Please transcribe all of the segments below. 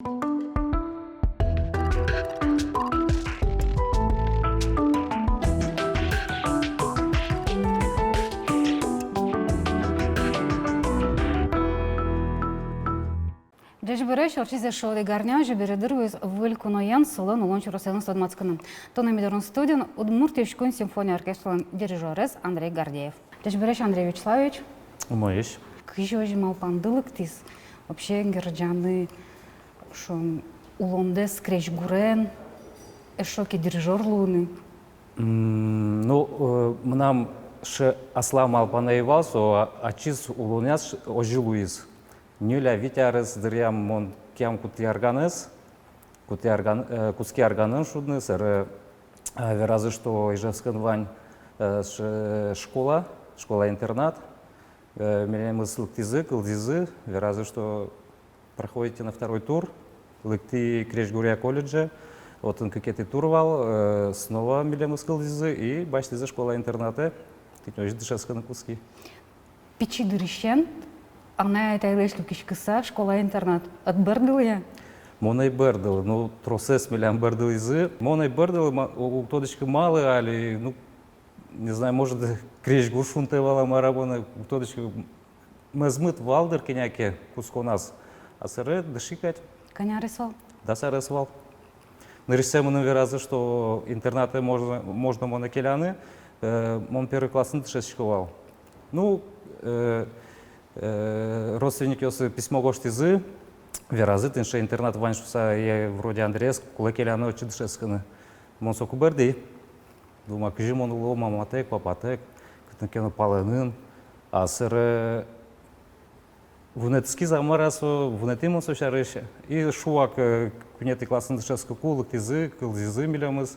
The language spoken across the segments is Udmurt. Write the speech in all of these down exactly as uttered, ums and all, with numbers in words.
Ӟечбуресь, ортчиз эшшо одӥг арня, озьы бере дыр вуиз выль куноен, солэн улон сюресэныз тодматскыны. Туннэ ми дорын студиын Удмурт элькун симфония оркестрлэн дирижёрез Андрей Гордеев. Ӟечбуресь, Андрей Вячеславович. Умоесь. Кызьы озьы малпанды лыктӥз вообще герӟаны, шуом, улондэс крезьгурен, эшшо ке дирижёр луыны? М, ну, э, мынам сыӵе аслам малпанэ ӧй вал, со а-, ачиз улоназ озьы луиз. Ньыль-а, вить арес дыръям мон киям кутӥ арганэз, кутӥ арган-, э, кутски арганэн шудыны, собере, э, веразы, что Ижевскын вань, э, ш-, школа, школа-интернат, э, милемыз лыктӥзы, кылзӥзы, веразы, что проходите на второй тур, лыктӥ крезьгуръя колледже, отын кыкетӥ тур вал, э, снова милемыз кылзӥзы и басьтӥзы школа-интернатэ, тӥни озьы дышетскыны кутски. Пичи дырысен анай-атайлэсь люкиськыса школа-интернат ӧд бӧрдылы-а? Мон ӧй бӧрдылы, ну, тросэз милям бӧрдылӥзы. Мон ӧй бӧрдылы, ма-, у-, уг тодӥськы малы али, ну, не знаю, может, крезьгур шунтэ вал-а, мар-а, мон ӧй, уг тодӥськы, мӧзмыт вал дыр кӧня ке кутсконаз. А собере дыши кадь. Кӧня арес вал? Дас арес вал. Нырысьсэ мыным веразы, что интернатэ можно, можно монэ келяны, э, мон первый классын дышетско вал. Ну, э, э, родственникъёсы письмо гожтӥзы, веразы, тӥни сыӵе интернат вань шуыса, и вроде Андреез кулэ келяны отчы дышетскыны. Мон соку бӧрдӥ. Думаю, кызьы мон уло маматэк, папатэк, кытын ке но палэнын, а собере вунэтскиз-а, мар-а со, вунэтӥ мон со сярысь. И шуак, э, куинетӥ классын дышетскыку, лыктӥзы, кылзӥзы милемыз.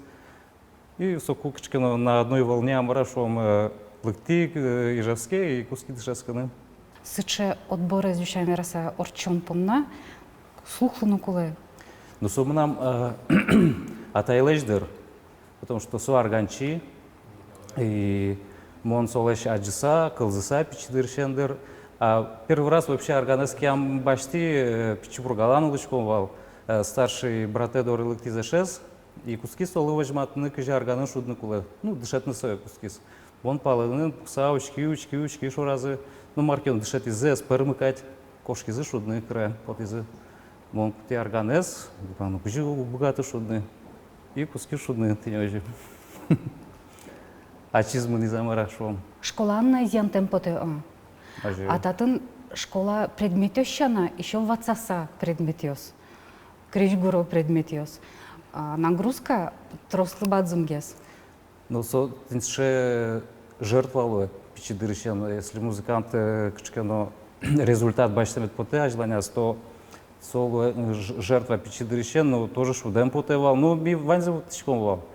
И соку кыӵе ке но на одной волне-а, мар-а, шуом, э, лыктӥ, э, Ижевске и кутски дышетскыны. Сыӵе отборез, ӟуч сямен вераса, ортчон понна слухлы но кулэ. Ну, со мынам, э, атайлэсь дыр. Потому что со арганчи, и мон солэсь адӟыса, кылзыса пичи дырысен дыр. А первый раз вообще арганэз киям басьтӥ, э, Пичи Пургалан улӥськом вал, э, старший братэ доры лыктӥз эшез, и кутскиз солы возьматыны, кызьы арганэн шудыны кулэ. Ну, дышетыны сое кутскиз. Мон палэнын пукса, учки, учки, учки шоразы. Ну, мар ке но дышетӥзы, ӧз пӧрмы кадь. Кошкизы шудыны, кыре потӥзы. Мон кутӥ арганэз, думаю, ну, кызьы уг быгаты шудыны. И кутски шудыны, тӥни озьы. Ачиз мынӥз-а, мар-а, шуом. Школаын но изъянтэм потэ, а? Озьы. А татын школа предметъёс сяна ещё ватсаса предметъёс. Крезьгуро предметъёс. А нагрузка трослы бадӟымгес. Ну, со тӥни сыӵе жертва луэ пичи дырысен, если музыкант, э, кыӵе ке но результат басьтэм потэ азьланяз, то со луэ, э, ж-, жертва пичи дырысен, ну, тоже шудэм потэ вал. Ну, ми ваньзэ вуттӥськом вал.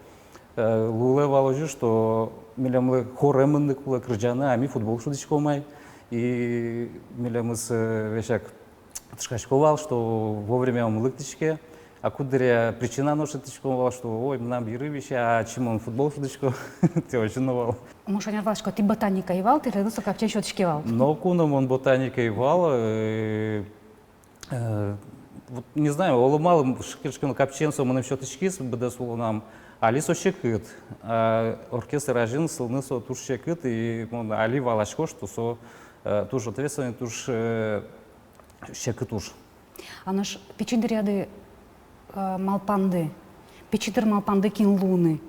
Э, луылэ вал озьы, что милемлы хоре мыныны кулэ кырӟаны, а ми футбол шудӥськом ай. И милемыз, э, весяк тышкасько вал, что вовремя ум лыктӥське, а куддыръя причина но шедьтӥськом вал, что, ой, мынам йыры висе, а ачим мон футбол шудӥсько, тӥ озьы но вал. Мон шонер валасько, тӥ ботаника ӧй вал, тӥледлы со капчиен сётӥське вал. Ноку но мон ботаника ӧй вал, э, э, вот, не знаю, оло малы, м, ш-, кыӵе ке но капчиен со мыным сётӥськиз быдэс улонам, али со секыт, а, оркестр азьын сылыны со туж секыт, и мон али валасько, что со, э, туж ответственный, туж, э, секыт уж. А нош пичи дыръяды, э, малпанды, пичи дыр малпанды кин луыны?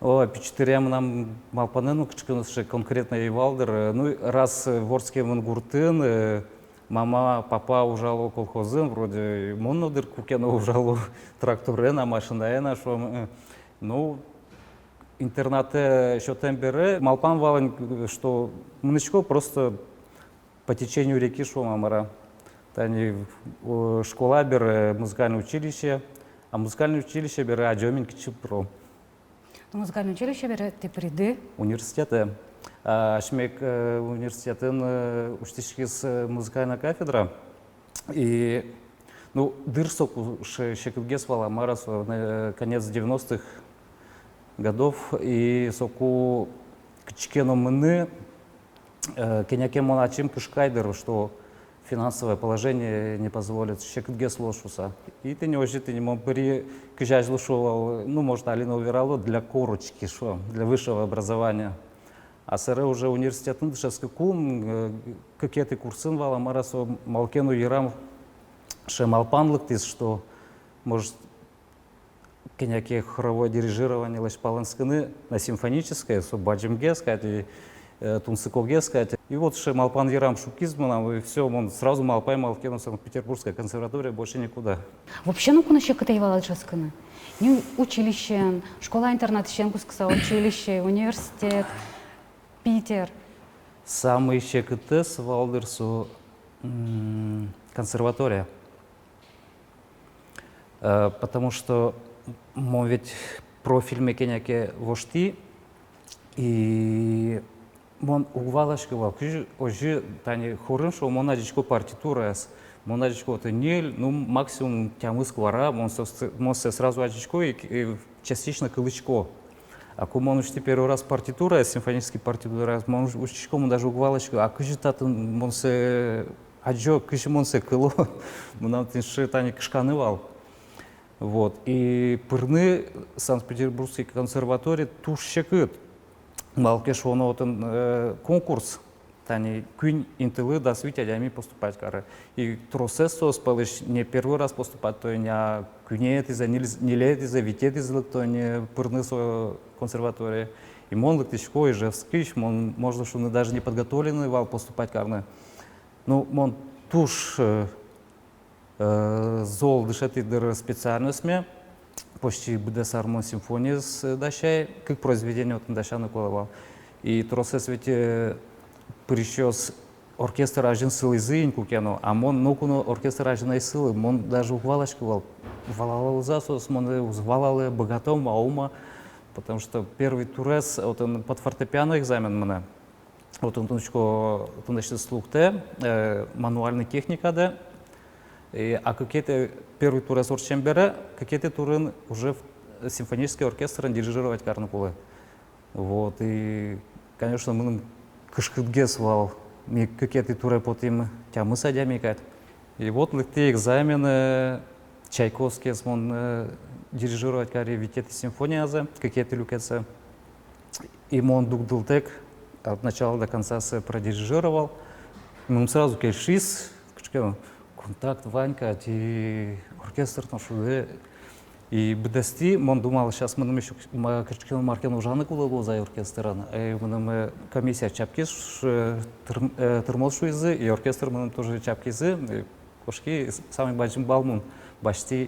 О, пичи дыръя мынам малпанэ, ну, кыӵе ке но сыӵе конкретно ӧй вал дыр. Ну, раз, э, вордскемын гуртын, э, мама, папа ужало колхозын, вроде мон но дыр куке но ужало тракторен-а, машинаен-а, шуом, э, ну, интернатэ сётэм бере малпан вал ини, что мынӥсько просто по течению реки, шуом-а, мар-а. Тани, о, школа бере, э, музыкальное училище, а музыкальное училище бере адӟом ини, кытчы пыро. Ну, музыкальное училище бере тӥ пыриды университетэ. А, асьме ик, э, университетын, э, усьтӥськиз, э, музыкальная кафедра. И, ну, дыр соку ше-, секытгес вал-а, мар-а, со, э, конец девяностых годов, и соку кытчы ке но мыныны, э, кӧня ке мон ачим кышкай дыр, что Финансовое положение не позволит, секытгес луоз шуыса. И тӥни озьы, тӥни мон пыри, кызьы азьло шуо вал, ну, может, али но верало, для корочки, шуо, для высшего образования. А собере уже университетын дышетскыкум, э, кыкетӥ курсын вал, а мар-а со, малы ке но йырам сыӵе малпан лыктӥз, что, может, кӧня ке хоровое дирижирование лэсьпалэнскыны на симфоническое, со бадӟымгес кадь, э, тунсыкогес кадь. И вот сыӵе малпан йырам шуккиз мынам, и всё, мон сразу малпай, малы ке но Санкт-Петербургская консерватория, больше никуда. Вообще ноку но секыт ӧй вал дышетскыны. Ни училищеын, школа-интернатысен кутскыса, училище, университет, Питер. Самой секытэз вал, дыр, со, м, консерватория. Э, потому что мон ведь профильме кӧня ке воштӥ, и мон уг валаськы вал, кызьы озьы, тани хорын, шуо, мон адӟисько партитураез, мон адӟисько отын ньыль, ну, максимум тямыс куара, мон сое, мон сое сразу адӟисько и, и частично кылӥсько. А ку мон усьтӥ первый раз партитураез, симфонический партитураез, мон усь-, усьтӥсько, мон даже уг валаськы, а кызьы татын мон сое адӟо, кызьы мон сое кыло, мынам тӥни сыӵе, тани, кышканы вал. Вот. И пырыны Санкт-Петербургской консерваторие туж секыт. Малы ке шуоно, отын, э, конкурс, тани куинь интылы дас вить адями поступать каре. И тросэз соос пӧлысь не первый раз поступать каро ни, а куинетӥзэ, ньыль-, ньылетӥзэ, витетӥзэ лыкто ни пырыны со консерваторие. И мон лыктӥсько Ижевскысь, мон, можно шуыны, даже неподготовленный вал поступать карыны. Ну, мон туж, э, э, зол дышетӥ, дыр, специальностьме, почти быдэс ар мон симфониез, э, дасяй, кык произведение отын дасяны кулэ вал. И тросэз ведь, э, пырисьёс оркестр азьын сылӥзы ини куке но, а мон ноку но оркестр азьын ӧй сылы, мон даже уг валаськы вал, валалозы-а соос монэ, уз валалэ, быгато-а, уз-а, потому что первый турез отын под фортепиано экзамен мынэ. Отын тунсыко, тунсыко лыктэ, э, мануальной техникадэ. И, а кыкетӥ, первый турез ортчем бере, кыкетӥ турын уже в-, симфонический оркестрын дирижировать карыны кулэ. Вот, и, конечно, мыным кышкытгес вал, ми кыкетӥ туре потӥм тямыс адями кадь. И вот лыктӥ экзаменэ, Чайковскиез мон, э, дирижировать кари витетӥ симфониязэ, кыкетӥ люкетсэ. И мон дугдылытэк от начала до конца сое продирижировал. Мыным сразу кельшиз, кыӵе ке но контакт вань кадь, и оркестр но шудэ. И быдэстӥ, мон думал, сейчас мыным ещё ма-, кыӵе ке но мар ке но ужаны кулэ луоз ай оркестрын. Э, мыным, э, комиссия чапкиз, э, тыр-, э, тырмоз шуизы, и оркестр мыным тоже чапкизы. И кошки, с-, самый бадӟым балл мон басьтӥ,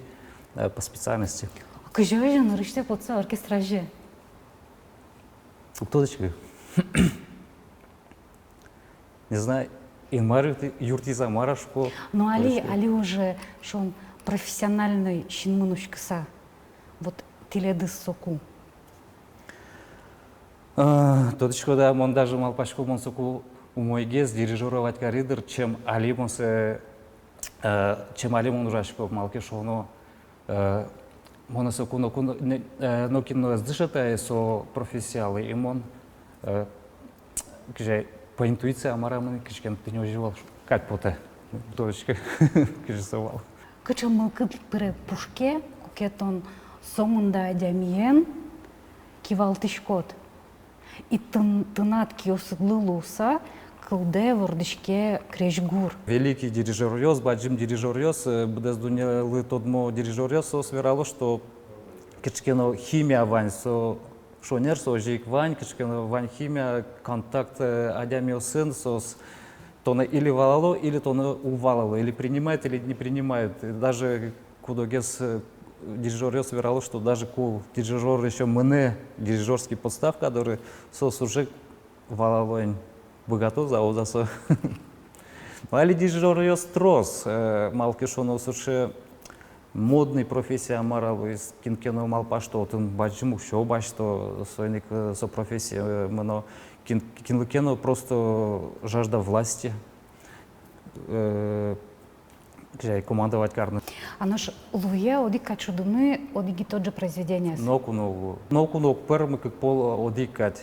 э, по специальности. Кызьы озьы нырысьсэ потыса оркестр азе? Уг тодӥськы. Не знаю, Инмар юртӥ-, юртӥз-а, мар-а шуко. Но али, али уже, шуом, профессиональной синмын учкыса, вот тӥледыз соку. А, тодӥськод-а, мон даже малпасько, мон соку умойгес дирижировать кари, дыр, чем али мон сое, э, чем али мон ужасько, малы ке шуоно, э, монэ соку ноку но, не, э, нокин но ӧз дышетэ ай со профессиялы, и мон, э, кызьы ай, по интуиции, а мар-а, мыным кызьы ке но тӥни озьы вал кадь потэ. Точка. Кызьы со вал. Кыӵе мылкыд пыре пушке, куке тон сомында адямиен кивалтӥськод? И тын-, тынад киосыдлы луыса кылдэ, вордӥське крезьгур. Великий дирижёръёс, бадӟым дирижёръёс, э, быдэс дуннелы тодмо дирижёръёс, соос верало, что кыӵе ке но химия вань, со шонер, со озьы ик вань, кыӵе ке но вань химия, контакт, э, адямиосын, соос тонэ или валало, или тонэ уг валало, или принимают, или не принимают. И даже кудогез, э, дирижёръёс верало, что даже ку дирижёр ещё мынэ дирижёрский подставка доры, соос уже валало ини, быгатоз-а, уз-а со. Али дирижёръёс трос, э, малы ке шуоно, сыӵе модный профессия, мар-а, луиз, кин ке но малпа, что отын бадӟым уксё басьто, соин ик, э, со профессие, э, мыно, кин, кинлы ке но просто жажда власти, э, кызьы ай, командовать карыны. А нош луэ одӥг кадь шудыны одӥг и тот же произведениез? Ноку но уг лу. Ноку но уг пӧрмы кык пол одӥг кадь.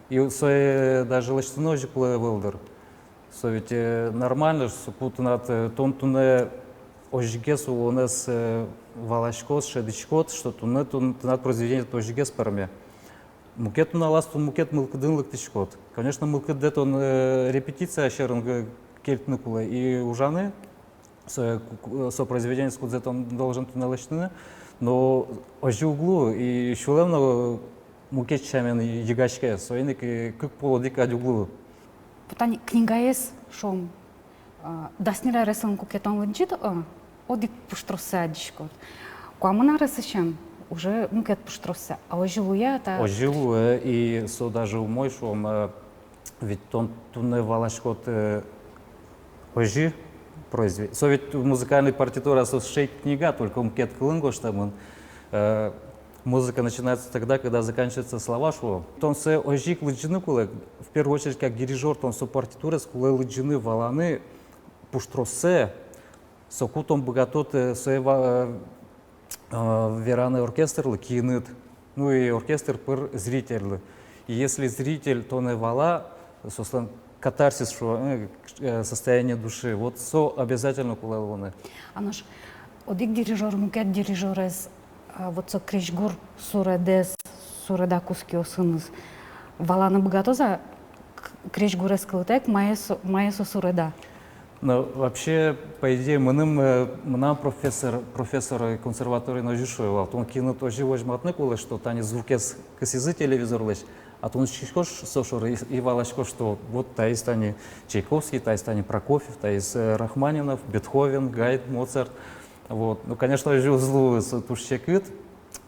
И сое даже лэсьтыны озьы кулэ ӧвӧл, дыр. Со ведь, э, нормально, что ку тынад, э, тон туннэ озьыгес улонэз, э, валаськод, шӧдӥськод, что туннэ тон, тынад произведениед озьыгес пӧрме. Мукет нуналаз тон мукет мылкыдын лыктӥськод. Конечно, мылкыддэ тон, э, репетиция сьӧрын, э, кельтыны кулэ и ужаны со, э, ку-, ку-, со произведениез, кудзэ тон должен туннэ лэсьтыны, но озьы уг луы, и сюлэм но мукет сямен йыгаське, соин ик, э, кык пол одӥг кадь уг луы. Вот тани книгаез, шуом, а, дас ньыль аресын куке тон лыдӟид, а, одӥг пуштроссэ адӟиськод. Куамын аресысен уже мукет пуштроссэ. А озьы луэ-а та? Озьы луэ, и со даже умой, шуом, э, ведь тон туннэ валаськод, э, озьы произве-, со ведь музыкальный партитура, со сыӵе ик книга, только мукет кылын гожтэмын. Э, музыка начинается тогда, когда заканчиваются слова, шуо. Тон сое озьы ик лыдӟыны кулэ, в первую очередь, как дирижёр, тон со партитураез кулэ лыдӟыны, валаны пуштроссэ, соку тон быгатод, э, сое ва-, э, э, вераны оркестрлы, киыныд, ну и оркестр пыр зрительлы. И если зритель тонэ вала, соослэн катарсис, шуо, э, э, состояние души, вот со обязательно кулэ луыны. А нош одӥг дирижёр мукет дирижёрез, а, вот со крезьгур суредэз, суреда кутскиосыныз валаны быгатоз-а, к-, крезьгурез кылытэк, мае со, мае со суреда? Ну, вообще, по идее, мыным, э, мынам профессор, профессор консерваториын озьы шуэ вал: тон киыныд озьы возьматыны кулэ, что тани звукез кысӥзы телевизорлэсь, а тон учкиськод со шоры и, и валаськод, что вот таиз тани Чайковский, таиз тани Прокофьев, таиз, э, Рахманинов, Бетховен, Гайд, Моцарт. Вот. Ну, конечно, озьы уз луы, со туж секыт.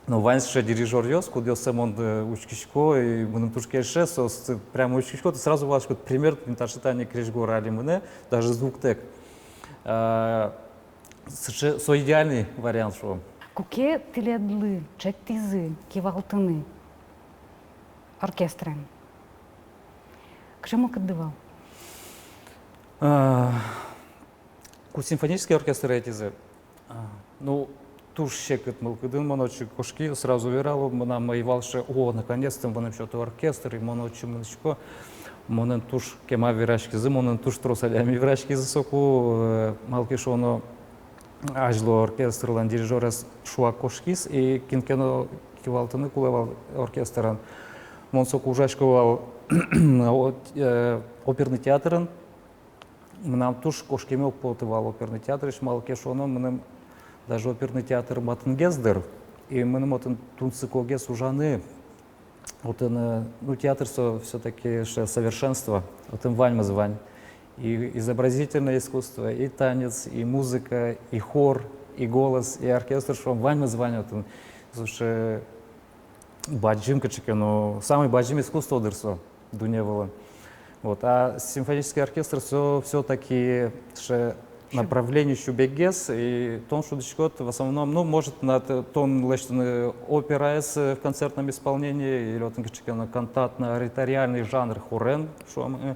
Но вань сыӵе дирижёръёс, кудъёссэ мон, э, учкисько, и мыным туж кельше, соосты прямо учкиськод, и сразу валаськод, пример, тӥни таӵе тани крезьгур али мынэ, даже звуктэк. А, сыӵе, со идеальный вариант, шуом. Куке тӥледлы чектӥзы кивалтыны оркестрен, кыӵе мылкыдды вал? А, ку симфонический оркестр ӧтизы. А, ну, туж секыт мылкыдын мон отчы кошки, сразу верало, мынам ӧй вал сыӵе: о, наконец-то мыным сёто оркестр, и мон отчы мынӥсько. Монэн туж кема вераськизы, монэн туж трос адями вераськизы соку, э, малы ке шуоно, азьло оркестрлэн дирижёрез шуак кошкиз, и кин ке но кивалтыны кулэ вал оркестрен. Мон соку ужасько вал, о-, э, оперный театрын. Мынам туж кошкеме уг поты вал оперный театрысь, малы ке шуоно, мыным даже оперный театр матынгес, дыр, и мыным отын тунсыкогес ужаны. Отын, э, ну, театр со всё-таки сыӵе совершенство, отын ваньмыз вань. И изобразительное искусство, и танец, и музыка, и хор, и голос, и оркестр, шуом, ваньмыз вань отын. Сыӵе бадӟым кыӵе ке но, самый бадӟым искусство, дыр, со дунне вылын. Вот. А симфонический оркестр со всё-таки сыӵе направление сюбеггес, и тон шудӥськод в основном, ну, может, тынад, э, тон лэсьтыны операез, э, в концертном исполнении, или отын кыӵе ке но кантатно-ораториальный жанр, хорен, шуом, э.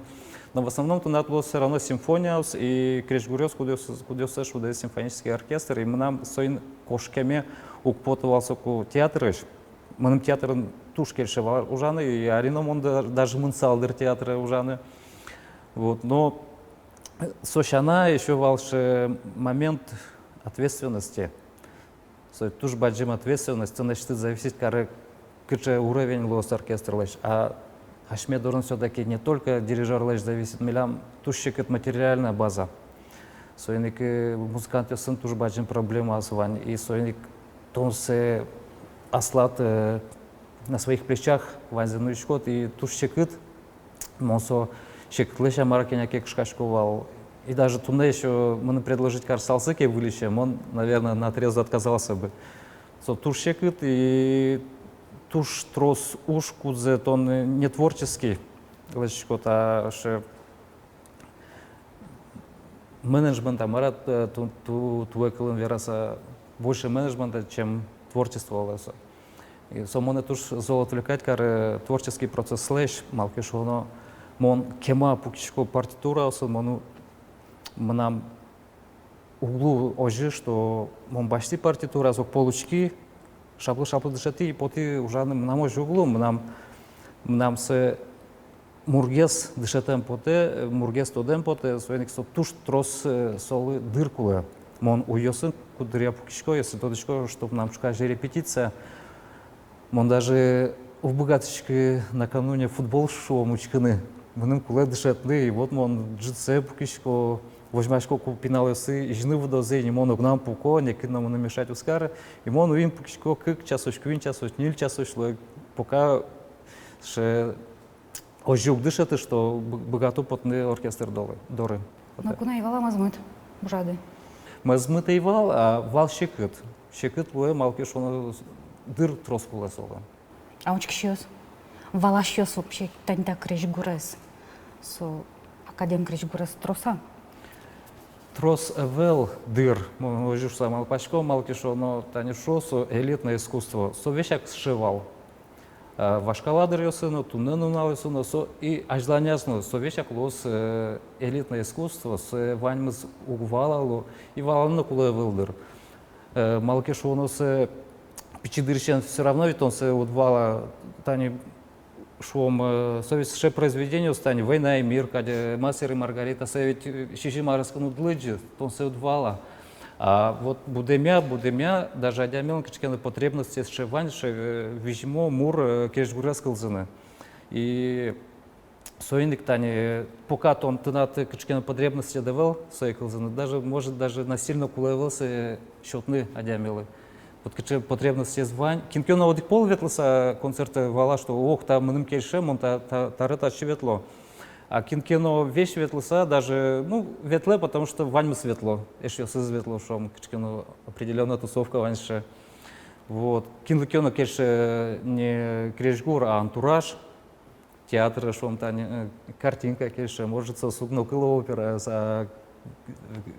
Но в основном тынад луоз всё равно симфониос и крезьгуръёс, кудъёс-, кудъёссэ шудэ симфонический оркестр, и мынам соин кошкеме уг поты вал соку театрысь. Мыным театрын туж кельше вал ужаны, и али но мон да-, даже мынысал, дыр, театре ужаны. Вот, но, э, со сяна ещё вал сыӵе момент ответственности. Со туж бадӟым ответственность, тынэсьтыд зависит каре, кыӵе уровень луоз оркестрлэсь. А асьме дорын всё-таки не только дирижёрлэсь зависит, милям туж секыт материальная база. Соин ик, э, музыкантъёсын туж бадӟым проблемаос вань, и соин ик тон сое аслад, э, на своих плечах ваньзэ нуиськод, и туж секыт. Мон со секытлэсь, а, мар-а, кӧня ке кышкасько вал. И даже туннэ ещё мыным предложить карысалзы ке выльысь, мон, наверное, наотрез отказался бы. Со туж секыт, и туж трос уж, кудзэ тон, э, не творческий лэсьтӥськод, а сыӵе менеджмент, а мар-а, э, ту-, ту-, туэ кылын вераса, больше менеджмента, чем творчество луэ со. И со монэ туж зол отвлекать каре, э, творческий процесслэсь, малы ке шуоно, мон кема пукисько партитураосын, мон у-, мынам уг луы озьы, что мон басьтӥ партитураез, огпол учки, шаплы-шаплы дышетӥ и потӥ ужаны, мынам озьы уг луы, мынам, мынам сое мургес дышетэм потэ, мургес тодэм потэ, соин ик со туж трос, э, солы дыр кулэ. Мон уйёсын куддыръя пукисько, если тодӥсько, что мынам ӵуказе репетиция, мон даже уг быгатӥськы накануне футбол шуом учкыны. Мыным кулэ дышетыны, и вот мон ӝытсэ пукисько, возьмасько, ку пиналъёсы изьыны выдозы ини, мон огнам пуко, нокин но мыным мешать уз кары. И мон уин пукисько кык часозь, куинь часозь, ньыль часозь луэ, пока сыӵе озьы уг дышеты, что бы-, быгато потыны оркестр долы, доры. Ноку но ӧй вал-а мӧзмыт ужады? Мӧзмыт ӧй вал, а вал секыт. Секыт луэ, малы ке шуоно, дыр трос кулэ солы. А учкисьёс, валасьёс вообще тани та крезьгурез, со академ крезьгурез трос-а? Трос ӧвӧл, дыр. Мон озьы шуса малпасько, малы ке шуоно, тани шуо со элитное искусство. Со весяк сыӵе вал. Э, вашкала дыръёсы но, туннэ нуналъёсы но, со и азьланяз но, со весяк луоз, э, элитное искусство, сое ваньмыз уг валало, и валаны но кулэ ӧвӧл, дыр. Э, малы ке шуоно, сое пичи дырысен всё равно ведь тон сое уд вала, тани шуом, э, со ведь сыӵе произведениос, тани «Война и мир» кадь, э, «Мастер и Маргарита», сое ведь, э, сизьым арескын уд лыдӟы, тон сое уд вала. А вот будэмъя, будэмъя, даже адямилэн кыӵе ке но потребностез сыӵе вань, сыӵе, э, визьмо, мур, э, крезьгурез кылзыны. И соин ик тани, пока тон, тынад кыӵе ке но потребностед ӧвӧл сое кылзыны, даже, может, даже насильно кулэ ӧвӧл сое сётыны адямилы. Вот кыӵе потребностез вань. Кин ке но одӥг пол ветлыса концертэ вала, что: «Ох, та мыным кельше, мон та, та, табере татчы ветло». А кин ке но весь ветлыса даже, ну, ветлэ, потому что ваньмыз ветло, эшъёсыз ветло, шуом, кыӵе ке но определённая тусовка вань сыӵе. Вот. Кинлы ке но кельше не крезьгур, а антураж. Театр, шуом, тани, э, картинка кельше, может, соос уг но кыло операез, а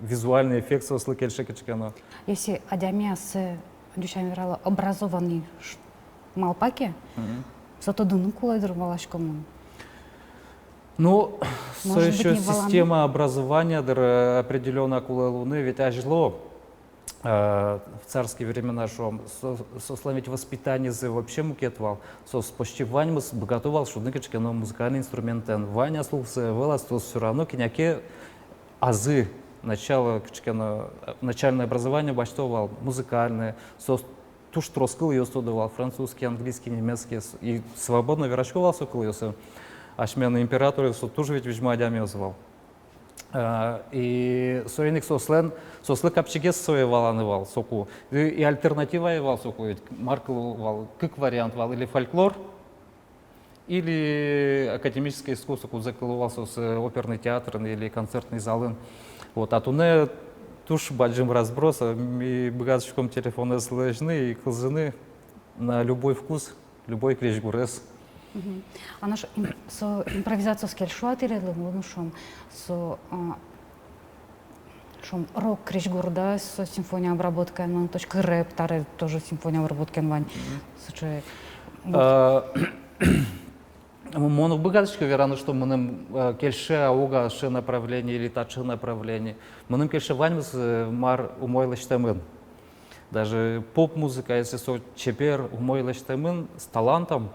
визуальный эффект соослы кельше кыӵе ке но. Если адями ассэ, ӟуч сямен верало, образованный ш-, малпа ке, мгм, со тодыны кулэ, дыр, валасько мон. Ну, со ещё система образования, дыр, э, определённая кулэ луыны, ведь азьло, э, в царские времена, шуом, со-, соослэн ведь воспитаниезы вообще мукет вал. Соос почти ваньмыз быгато вал шудыны кыӵе ке но музыкальный инструментэн. Вань-а аслыз, э, ӧвӧл-а, соос всё равно кӧня ке азы, начало кыӵе ке но, э, начальное образование басьто вал, музыкальное. Соос туж трос кылъёс тодо вал: французский, английский, немецкий. С-, и свободно верасько вал со кылъёсын. Асьмелэн императоръёс, со туж ведь визьмо адямиос вал. Э, и соин ик соослэн, соослы капчигес сое валаны вал соку. И, и альтернатива ӧй вал соку, ведь мар кыло вал, кык вариант вал: или фольклор, или академическое искусство, кудзэ кыло вал соос, э, оперный театрын или концертный залын. Вот, а туннэ туж бадӟым разброс, а ми быгатӥськом телефонэз лэзьыны и кылзыны на любой вкус любой крезьгурез. Мгм. А нош им-, со импровизациос кельшо-а тӥледлы, ну, шуом, со, а, шуом, рок крезьгур, да, со симфония обработкаен вань, точка рэп табере тоже симфония обработкаен вань. Мгм. Сыӵе. А, мон уг быгатӥськы вераны, что мыным, э, кельше-а, уг-а сыӵе направление или таӵе направление. Мыным кельше ваньмыз, э, мар умой лэсьтэмын. Даже поп-музыка, если со чебер, умой лэсьтэмын, с талантом,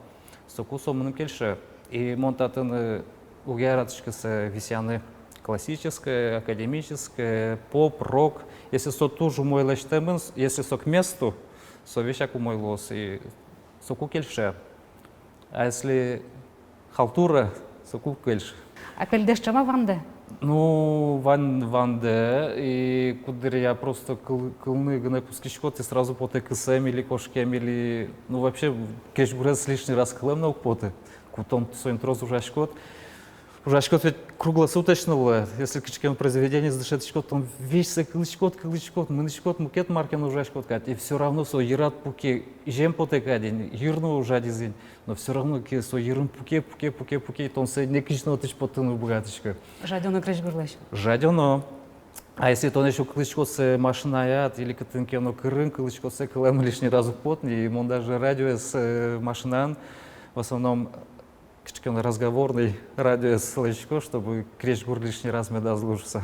соку со мыным кельше. И мон татын, э, уг яратӥськы сое висъяны. Классическое, академическое, поп, рок. Если со туж умой лэсьтэмын, с-, если со к месту, со весяк умой луоз, и соку кельше. А если халтура, соку уг кельшы. А пельдэс ӵем-а вандэ? Ну, ван-, вандэ, и куддыръя просто кыл-, кылыны гинэ кутскиськод, и сразу потэ кысэм или кошкем, или, ну, вообще, крезьгурез лишний раз кылэм но уг поты. Ку тон соин трос ужаськод. Ужаськод ведь круглосуточно луэ. Если кыӵе ке но произведениез дышетӥськод, тон весь сое кылӥськод, кылӥськод, мынӥськод, мукет мар ке но ужаськод кадь. И всё равно со йырад пуке, изем потэ кадь ини, йыр но ужадиз ини. Но всё равно ке со йырын пуке, пуке, пуке, пуке, тон сое нокызьы но отысь поттыны уг быгатӥськы. Жадёно крезьгурлэсь. Жадёно. А если тон ещё кылӥськод сое машинаяд или кытын ке но кырын кылӥськод, сое кылэм лишний раз уг поты ни. И мон даже радиоез, э, машинаын, в основном, кыӵе ке но разговорный радиоез лэзисько, чтобы крезьгур лишний раз медаз луы шуса.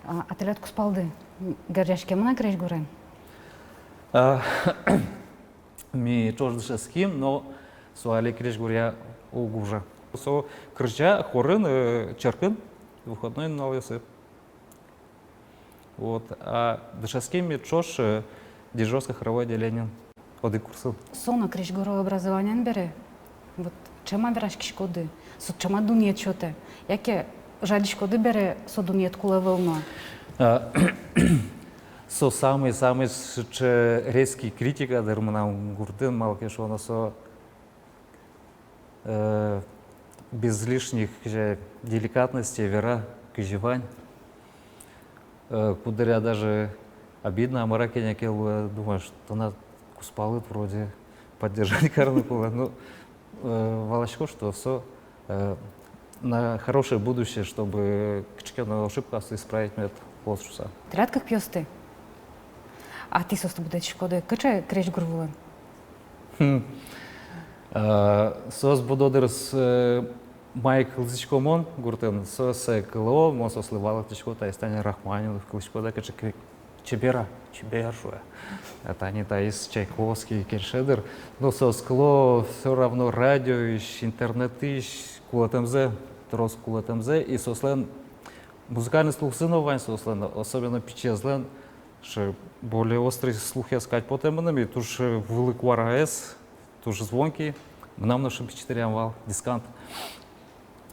А, а тӥляд кузпалды, м, герӟаськемын-а крезьгурен? А, Ми ӵош дышетским, но со али крезьгуръя уг ужа. Со кырӟа хорын, э, черкын, выходной нуналъёсы. Вот. А дышетским ми ӵош, э, дирижёрско-хоровой отделениын, одӥг курсын. Со но крезьгур образованиен бере, вот, ӵем-а вераськиськоды, со ӵем-а дунъет сётэ, яке жадиськоды бере, со дунъет кулэ ӧвӧл на? А, со самый-самый сыӵе резкий критика, дыр, мынам гуртын, малы ке шуоно, со э, без лишних, э, деликатностей вера, кызьы вань. Э, куддыръя даже обидно, а мар-а, кӧня ке луэ, думаешь, тынад кузпалыд вроде поддержать карыны кулэ. Ну, э, валасько, что со, э, на хорошее будущее, чтобы кыӵе ке но ошибкаосты исправить мед луоз шуыса. Тӥляд кык пиосты. А тӥ соосты будэтӥськоды кыӵе крезьгур вылын? Хм. Э, соос будо, дыр, с-, э, мае кылзӥсько мон гуртын, соос сое кыло, мон соослы валэктӥсько, таиз тани Рахманинов, кылӥсько да, кыӵе ке чебер-а, чебер, шуэ. А тани таиз Чайковский, кельше, дыр. Но соос кыло всё равно радиоысь, интернетысь кулэтэмзэ, трос кулэтэмзэ, и соослэн музыкальный слухсы но вань соослэн, особенно пичиезлэн, ш-, более острый слухез кадь потэ мыным, и туж, э, вылӥ куараез, туж звонкий. Мынам но ш-, пичи дыръям вал дискант.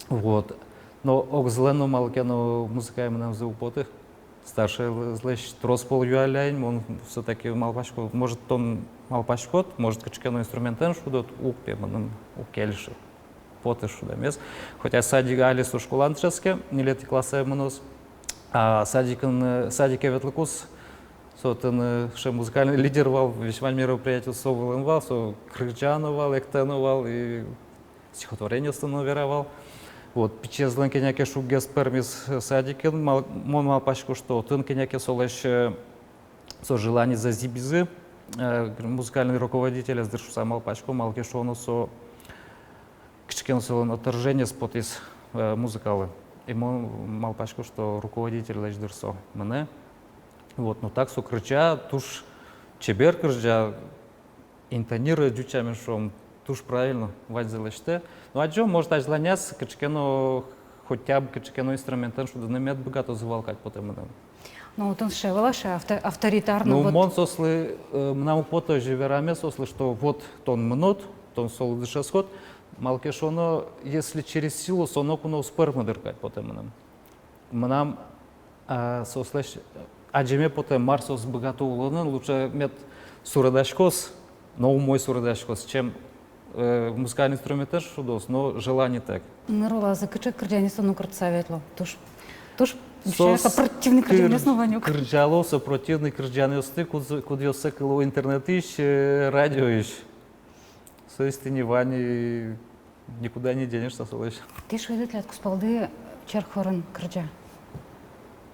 Вот. Но огзылэн но малы ке но музыкае мынэмзы уг поты. Старшеезлэсь трос пол юалляй ини, мон всё-таки малпасько, может, тон малпаськод, может, кыӵе ке но инструментэн шудод, уг, пе, мыным уг кельшы. Потэ шудэмез. Хотя садик, али со школаын дышетске, ньылетӥ классэ мыноз. А садикын, э, садике ветлыкуз, со отын, э, ше музыкальный лидер вал, весь вань мероприятие со вылын вал, со кырӟа но вал, эктэ но вал, и стихотворениосты но вера вал. Вот, пичиезлэн кӧня ке шуггес пӧрмиз, э, садикын, мал-, мон малпасько, что отын кӧня ке солэсь, э, со желаниез зӥбизы, э, музыкальный руководителез, дыр, шуыса малпасько, малы ке шуоно со кыӵе ке но солэн отторжениез потӥз, э, музыкалы. И мон малпасько, что руководительлэсь, дыр, со мынэ. Вот, но так со кырӟа, туж чебер кырӟа, интонирует, ӟуч сямен шуом, туж правильно ваньзэ лэсьтэ. Но адӟом, может, азьланяз кыӵе ке но, хотя бы кыӵе ке но инструментэн шудыны мед быгатозы вал кадь потэ мыным. Ну, отын сыӵе вал, сыӵе авто-, авторитарный. Ну, вот. Мон соослы, э, мынам уг поты озьы вераме соослы, что вот тон мынод, тон солы дышетскод, малы ке шуоно, если через силу, со ноку но уз пӧрмы, дыр, кадь потэ мыным. Мынам, а, соослэсь, э, адӟеме потэ, мар соос быгато улонын, лучше мед суредаськоз, но умой суредаськоз, чем, э, музыкальный инструментэн шудоз, но желаниетэк. Ныр улазы кыӵе кырӟанъёс но кырӟаса ветло. Туж, туж, соос сопротивный кыр-, кырӟанъёс но вань ук. Кырӟало сопротивный кырӟанъёсты, куд-, кудъёссэ кыло интернетысь, э, радиоысь. Соос тӥни вань, и никуда не денешься солэсь. Тӥ шуиды, тӥляд кузпалды черк хорын кырӟа.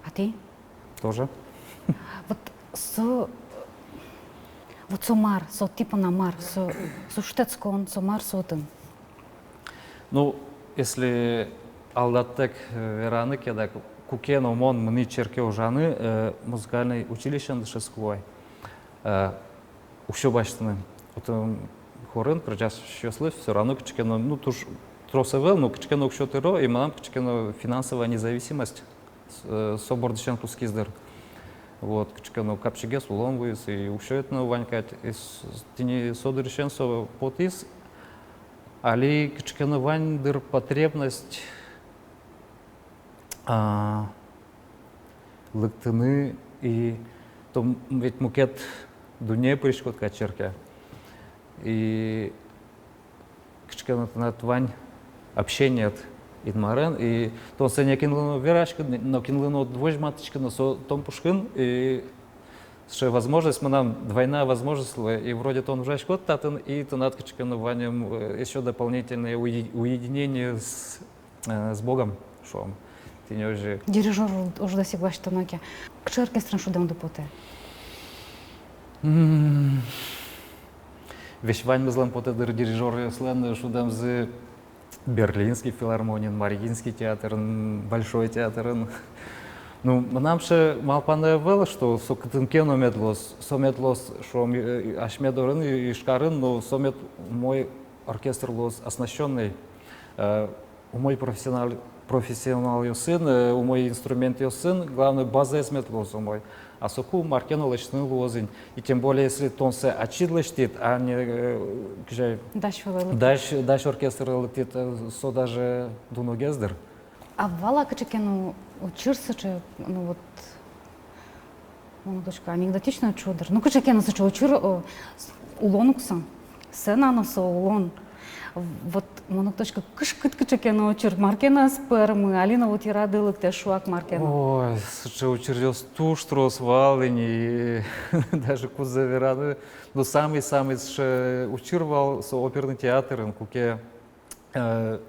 А тӥ? Тоже. Вот со, вот со мар, со тӥ понна мар, со, со шутэтскон, со мар со отын? Ну, если алдаттэк, э, вераны ке, дак, куке но мон мынӥ черке ужаны, э, музыкальной училищеын дышетскы вал. Э, уксё басьтыны. Отын хорын кырӟасьёслы всё равно кыӵе ке но, ну, туж трос ӧвӧл, но кыӵе ке но уксё тыро, и мынам кыӵе ке но финансовая независимость, с-, э, со бордысен кутскиз, дыр. Вот, кыӵе ке но капчигес улон вуиз, и уксёед но вань кадь, и с-, тӥни со дырысен со потӥз, али кыӵе ке но вань, дыр, потребность, а, лыктыны, и тон ведь мукет дуннее пыриськод кадь черке. И кыӵе ке но тынад вань общениед Инмарен, и тон сое нокинлы но уд вераськы, нокинлы но уд возьматӥськы, но со тон пушкын, и сыӵе возможность, мынам двойная возможность луэ, и вроде тон ужаськод татын, и тынад кыӵе ке но вань, э, ещё дополнительное уе-, уединение с, э, с Богом, шуом. Тӥни озьы. Дирижёр уж-, уждэ ик басьтоно ке. Кыӵе оркестрын шудэмды потэ? М. Весь ваньмызлэн потэ, дыр, дирижёръёслэн шудэмзы Берлинский филармониын, Мариинский театрын, Большой театрын. Ну, мынам сыӵе малпанэ ӧвӧл, что со кытын ке но мед луоз, со мед луоз, шуом, э, асьме дорын, И-, Ижкарын, но со мед умой оркестр луоз, оснащённый. Э, умой профессионал-, профессионалъёсын, э, умой инструментъёсын, главное, базаез мед луоз умой. А соку мар ке но лэсьтыны луоз ини. И тем более, если тон сое ачид лэсьтӥд, а не, э, кызьы, дась вылэ лыктӥд, дась, дась оркестрлы лыктӥд, э, со даже дуногес, дыр. А вал-а кыӵе ке но учыр сыӵе, ну вот, мон уг тодӥськы, анекдотичной уг шуы, дыр. Ну, кыӵе ке но сыӵе учыр, о, с-, улон ук со. Сцена но со улон. Вот мон уг тодӥськы, кышкыт кыӵе ке но учыр, мар ке но ӧз пӧрмы, али но вот йырады лыктэ шуак мар ке но. Ой, сыӵе учыръёс туж трос вал ини, даже кудзэ вераны. Но самый-самый сыӵе учыр вал со оперный театрын, куке э,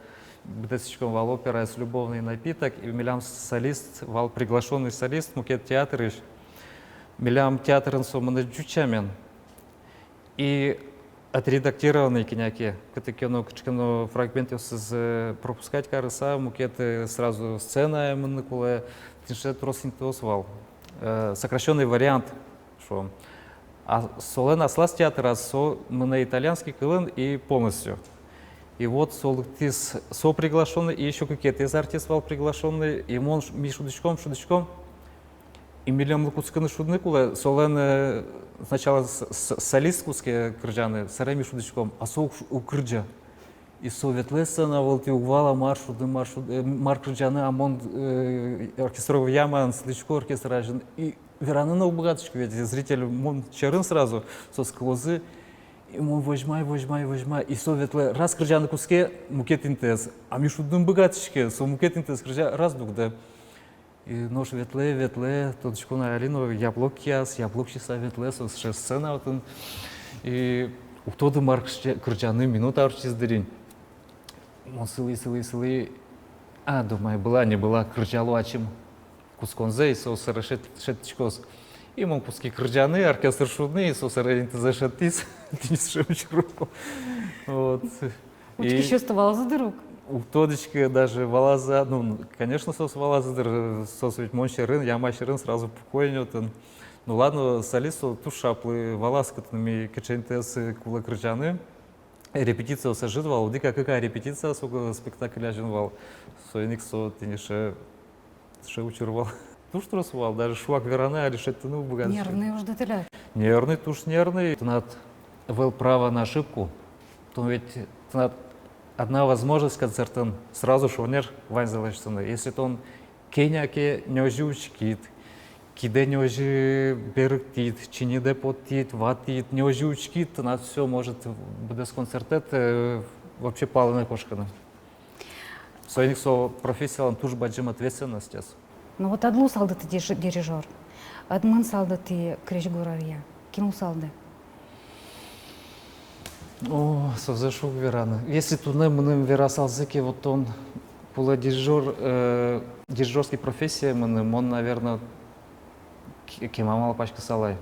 быдэстӥськом вал операез «Любовный напиток», и милям солист вал, приглашённый солист мукет театрысь. Милям театрын со мынэ ӟуч сямен. И отредактированный кӧня ке, кытын ке но, кыӵе ке но фрагментъёсыз, э, пропускать карыса, мукет, э, сразу сценае мыныны кулэ, тӥни сыӵе трос интыос вал. Э, сокращённый вариант, шуом. А солэн аслаз театраз со мынэ итальянский кылын и полностью. И вот со лыктӥз, со приглашённый, и ещё кыкетӥез артист вал приглашённый, и мон ш-, ми шудӥськом, шудӥськом. И милемлы кутскыны шудыны кулэ, солэн, э, сначала с-, с-, солист кутске кырӟаны, собере ми шудӥськом, а со уг ш-, уг кырӟа. И со ветлэ сцена вылтӥ, уг вала мар шуды, мар шуд-, э, мар кырӟаны, а мон, э, оркестровой ямаын сылӥсько оркестр азьын. И вераны но уг быгатӥськы, ведь зритель мон сьӧрын сразу, соос кылозы. И мон возьмай, возьмай, возьмай. И со ветлэ, раз кырӟаны кутске, мукет интыез. А ми шудыны уг быгатӥське, со мукет интыез кырӟа, раз дугдэ. И нош ветлэ, ветлэ, тодӥсько на али но, яблок кияз, яблок сиса ветлэ, со сыӵе сцена отын. И уг тоды, мар кырӟа-, кырӟаны, минута ортчиз дыр ини. Мон сылӥ, сылӥ, сылӥ. А, думай, была, не была, кырӟало ачим. Кутсконзэ, и со собере шет-, шедьтӥськоз. И мон кутски кырӟаны, оркестр шудыны, и со собере интызэ шедьтӥз. Тӥни сыӵе учыр. Вот. Учкисьёс-то валазы дыр ук? Уг тодӥськы даже, валазы, ну, конечно, соос валазы дыр, соос ведь мон сьӧрын, яма сьӧрын, сразу пуко ини отын. Ну ладно, солист со туж шаплы валаз, кытын ми кыӵе интыез кулэ кырӟаны. Репетициос ӧжыт вал, одӥг-кык репетиция со спектакль азьын вал. Соин ик со тӥни сыӵе, сыӵе учыр вал. Туж трос вал, даже шуак вераны, али шедьтыны уг быгатӥськы. Нервный ужды тӥляд. Нервный, туж нервный. Тынад ӧвӧл права на ошибку. Тон ведь, тынад одна возможность концертын сразу шонер ваньзэ лэсьтыны. Если тон кӧня ке не озьы учкид, кидэ не озьы берыктӥд, чиньыдэ поттӥд, ватӥд, не озьы учкид, тынад всё, может, быдэс концертэд, э, вообще палэнэ кошкыны. Соин ик со профессиялэн туж бадӟым ответственностез. Ну вот ӧд луысалды тӥ дириж-, дирижёр, ӧд мынысалды тӥ крезьгуръя, кин луысалды? О, созэ шуг вераны. Если туннэ мыным верасалзы ке, вот тон кулэ дирижёр, э, дирижёрский профессия мыным, мон, наверно, к-, кема малпаськысал ай.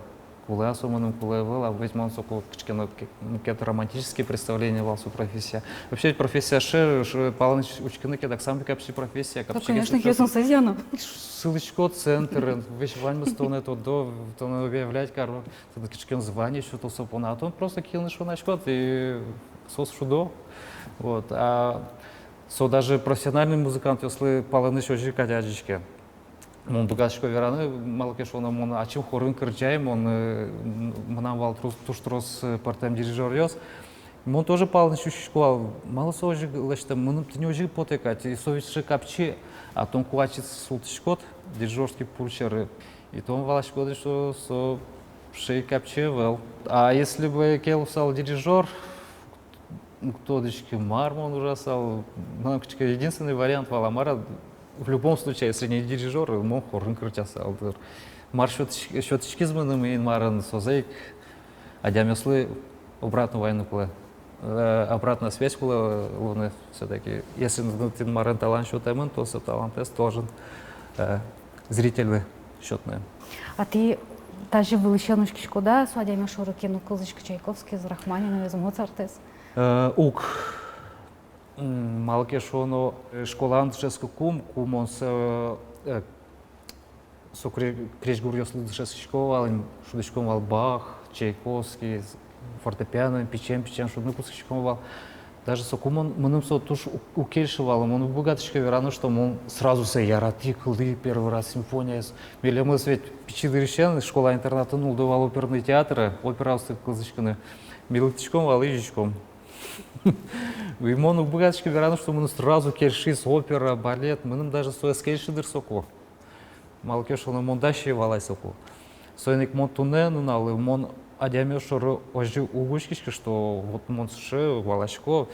Кулэ-а со мыным, кулэ ӧвӧл-а, ведь мон соку кыӵе ке но ке-, мукет романтический представление вал со профессия. Вообще, профессия ше, ше, палэнысь учкыны ке, дак самой капчи профессия, ну, капчи, конечно, гес-, киосын созьяно. Сылӥськод центрын, весь ваньмыз тонэ тодо, тонэ объявлять каро. Тыныд кыӵе ке но звание сёто со понна, а тон просто кинлы шонаськод, и соос шудо. Вот. А со даже профессиональный музыкантъёслы палэнысь озьы кадь адӟиське. Мон быгатӥсько вераны, малы ке шуоно, мон ачим хорын кырӟай, мон, э, м-, мынам вал трос, туж трос, э, пӧртэм дирижёръёс. Мон тоже палэнысь учкисько вал, малы со озьы лэсьтэм, мыным тӥни озьы потэ кадь, и со ведь сыӵе капчи, а тон ку ачид султӥськод дирижёрский пульт сьӧры, и тон валаськод, что со сыӵе капчи ӧвӧл. А если бы ке луысал дирижёр, уг тодӥськы, мар мон ужасал, мынам кыӵе ке единственный вариант вал, а мар-а, в любом случае, если не дирижёр, мон хорын кырӟасал, дыр. Мар сётӥсь-, сётӥськиз мыным Инмарын, созэ ик адямиослы обратно вайыны кулэ. Э, обратная связь кулэ луыны всё-таки. Если, ну, тӥ, Инмарын талант сётэмын, то со талантэз должен, э, зрительлы сётыны. А тӥ тазьы вылысен учкиськоды-а со адямиос шоры, кин но кылзӥське Чайковскийез, Рахманиновез, Моцартэз? Э, уг. М, малы ке шуоно, э, школаын дышетскыкум, ку мон со, э, со кре-, крезьгуръёслы дышетскисько вал, шудӥськом вал Бах, Чайковский, фортепиано, пичиен-пичиен шудыны кутскиськом вал. Даже соку мон, мыным со туж у-, уг кельшы вал, мон уг быгатӥськы вераны, что мон сразу сое яратӥ, кылдӥ первый раз симфонияез. Милемыз ведь пичи дырысен школа-интернатын улды вал оперный театры, операосты кылзӥськыны. Ми лыктӥськом вал, изиськом. И мон уг быгатӥськы вераны, что мыным сразу кельшиз опера, балет, мыным даже соос кельшиз дыр соку. Малы ке шуоно, мон дась ӧй вал ай соку. Соин ик мон туннэ нуналлы, мон адямиос шоры озьы уг учкиськы, что вот мон сыӵе валасько.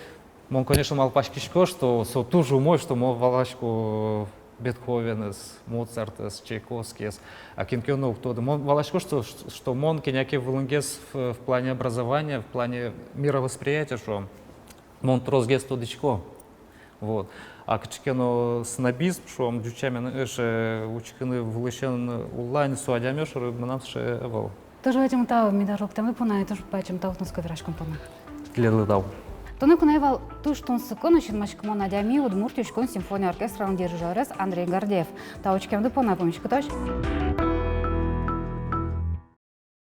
Мон, конечно, малпаськисько, что со туж умой, что мон валасько Бетховенэз, Моцартэз, Чайковскиез, а кин ке но уг тоды. Мон валасько, что, что мон кӧня ке вылынгес в, в плане образования, в плане мировосприятия, шуом, мон тросгес тодӥсько. Вот. А кыӵе ке но снобизм, шуом, ӟуч сямен, э, учкыны вылысен уллань, со адямиос шоры мынам сыӵе ӧвӧл. Туж бадӟым тау медаз лыктэмды понна, туж бадӟым тау тунсыко вераськон понна. Тӥледлы тау. Туннэ куное вал туж тунсыко но синмаськымон адями, Удмурт учкон симфония оркестралэн дирижёрез Андрей Гордеев. Тау учкемды понна, пумиськытозь.